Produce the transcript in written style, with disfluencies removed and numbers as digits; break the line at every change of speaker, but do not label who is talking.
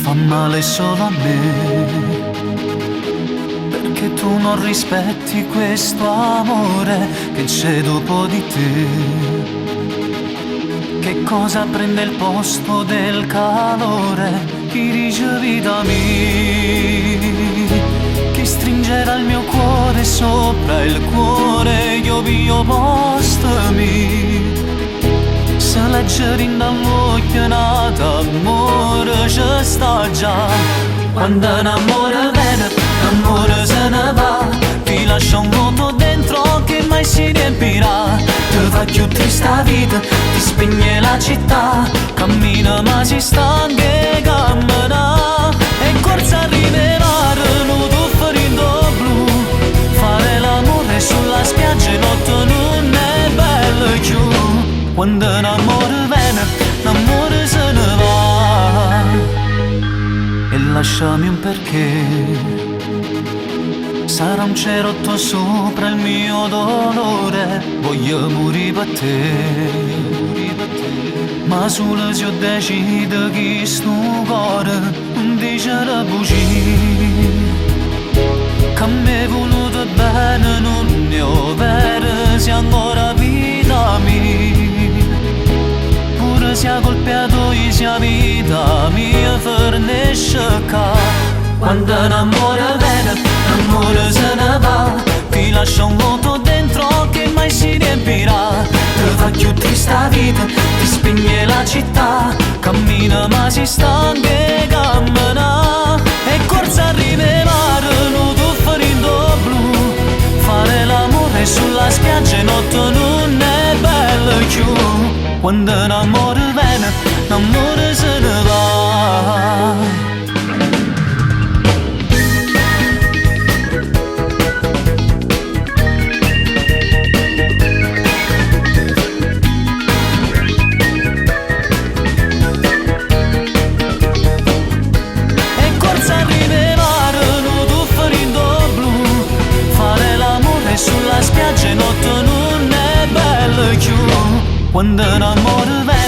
Fa male solo a me, perché tu non rispetti questo amore che c'è dopo di te. Che cosa prende il posto del calore? Chi dice vita mia? Chi stringerà il mio cuore sopra il cuore? Io vi ho posto mio. Se leggere in l'occhio nata amore ci sta già. Quando un amore viene, l'amore se ne va. Ti lascia un vuoto dentro che mai si riempirà. Ti fa più triste la vita, ti spegne la città. Cammina ma si stanca e cammina. E corsa a rivelare un tuffo in blu. Fare l'amore sulla spiaggia e notte non è bello più. Quando l'amore viene, l'amore se ne va. E lasciami un perché. Sarà un cerotto sopra il mio dolore. Voglio morire per te. Ma solo se ho deciso che sto cuore non dice la bugia. Che mi è voluto bene non è vero, se ancora vita mia. Pure se ha colpiato sia vita mia fornisce qua. Quando l'amore viene, l'amore se ne va. Ti lascia un vuoto dentro che mai si riempirà. Ti fa più triste la vita, ti spegne la città. Cammina ma si stanca e cammina. E corsa a rivelare un tuffo in blu. Fare l'amore sulla spiaggia e notte non è bello più. Quando l'amore viene, l'amore se ne va. E corsa a rivelare un tuffo in blu. Fare l'amore sulla spiaggia e notte non è bello più. Quando l'amore viene,